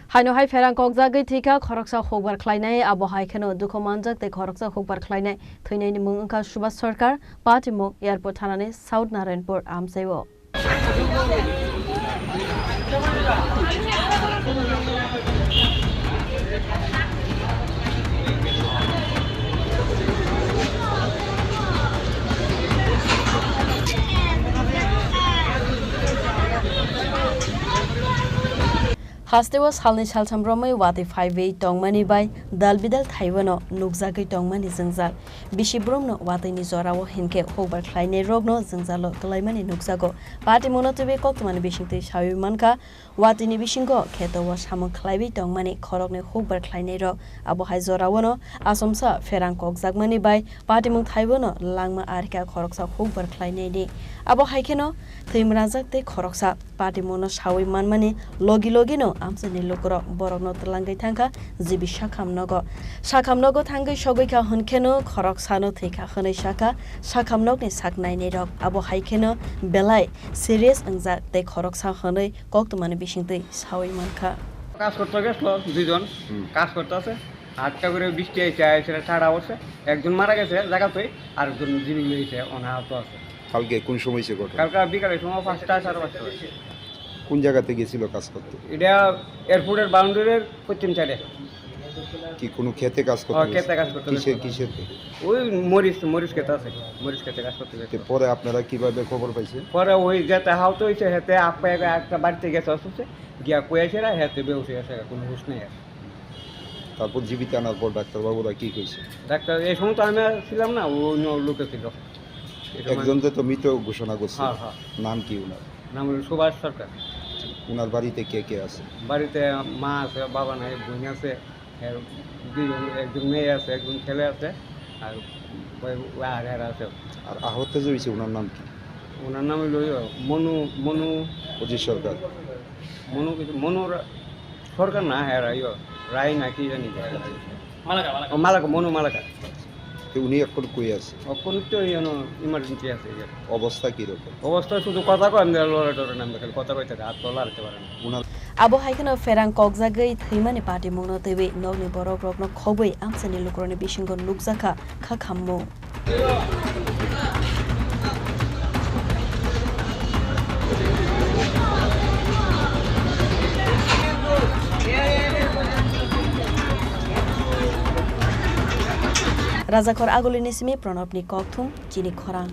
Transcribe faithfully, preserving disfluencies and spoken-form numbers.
Haino hai pherang kokjagwi thwikha khoroksa hukbar khlainai, abo hai kheno dukhu manjak tei khoroksa hukbar khlainai. Thwinaini mung wngkha Subhas Sarkar, patimung Airport thanani South Narayanpur amchaio. Hasteo salnwi saltham romwi watwi phaiwi tongmani bai dal bidal thaiwano nukjagwi tongmani jwngjal. Bisi borokno watwini jorao hinkhe hukbar khlainairokno jwngjalo kwlaimani nukjago. Patimungno twiwi koktwmani bisingtwi sawi mankha, watwini bisingo kheto o samung khlaiwi tongmani khoroknwi hukbar khlainairok. Abo hai joraono achomsa pherang kokjakmani bai patimung thaiwano langma arikha khoroksa hukbar khlainaini. Abo hai kheno thwi mwnajak tei khoroksa patimungno sawi manmani logi logino amchaini lukurok borokno twlangwi thangkha G B sakham nogo. Sakham nogo thangwi sogwi kha hwnkheno khoroksano thwikha hwnwi sakha sakham nokni sak nainairok. Abo hai kheno belai serious wngjak tei khoroksa hwnwi koktwmani bisingtwi sawi mankha. কাজ করতে গেছিল দুইজন, হুম। কাজ করতে আছে, হাতটা করে বৃষ্টি আইছে, আইছে ঠাড়া পড়ছে, একজন মারা গেছে জায়গাতেই, আরেকজন জিবিত রয়েছে, ওনার আহত আছে। কালকে কোন সময় হয়েছে ঘটনা? কালকে বিকালের সময় পাঁচটা, সাড়ে পাঁচটা হয়েছে। কোন জায়গাতে গেছিল কাজ করতে? এটা এয়ারপোর্টের বাউন্ডারির পশ্চিম সাইডে। কি কোনো খেতে কাজ করতে ও, গেছিল? খেতে কাজ করতে কিসের, গেছিল। কিসের খেতে? ওই মরিচ, মরিচ খেতে আছে, মরিচ খেতে কাজ করতে তো গেছিল। পরে আপনারা কিভাবে খবর পাইছেন? পরে ওই যেতে আহত হয়েছে, হেতে আপা একটা বাড়িতে গেছে অসুস্থ, গিয়া কই আছে না, হেতে বেউসে আছে, কোনো হুঁশ নেই আর। তারপর জীবিত আনার পর ডাক্তারবাবুরা কি কইছে? ডাক্তার, এই সময় তো আমি আর ছিলাম না, ও অন্য লোকে ছিল। এই সময় একজনকে তো মৃত ঘোষণা করছে। হ্যাঁ, হ্যাঁ। নাম কি ওনার? নাম হলো সুভাষ সরকার। ওনার বাড়িতে কে কে আছে? বাড়িতে মা আছে, বাবা নাই, বোন আছে, এর দুইজন, একজন মেয়ে আছে, একজন ছেলে আছে, আর ওই, ওই আর এরা আছে। আর আহত যে হয়েছে, ওনার নাম কি? ওনার নাম হলো ইয়ে, মনু, মনু অজিত সরকার। মনু কিছু, মনু রা-, সরকার না, হ্যাঁ, রা-, ইয়ে, রায় না কি জানি যে। মালাকার, মালাকার। ও, মালাকার, মনু মালাকার। তো উনি এখন কই আছে? এখন তো এই জন্য ইমার্জেন্সি আছে, ইয়ে। অবস্থা কিরকম? অবস্থা শুধু কথা কয়, আমি লড়ে টড়ে নাম দেখালে কথা কইতে থাকে, আর তো লড়তে পারে না। ওনার Abo hai kheno pherang kokjagwi thwimani patimungno twiwi nokni borokrokno khobwi amchaini lukurokni bisingo nukjakha kha khammung. Rajakhor Agulini simi Pranobni kokthum, chini khorang.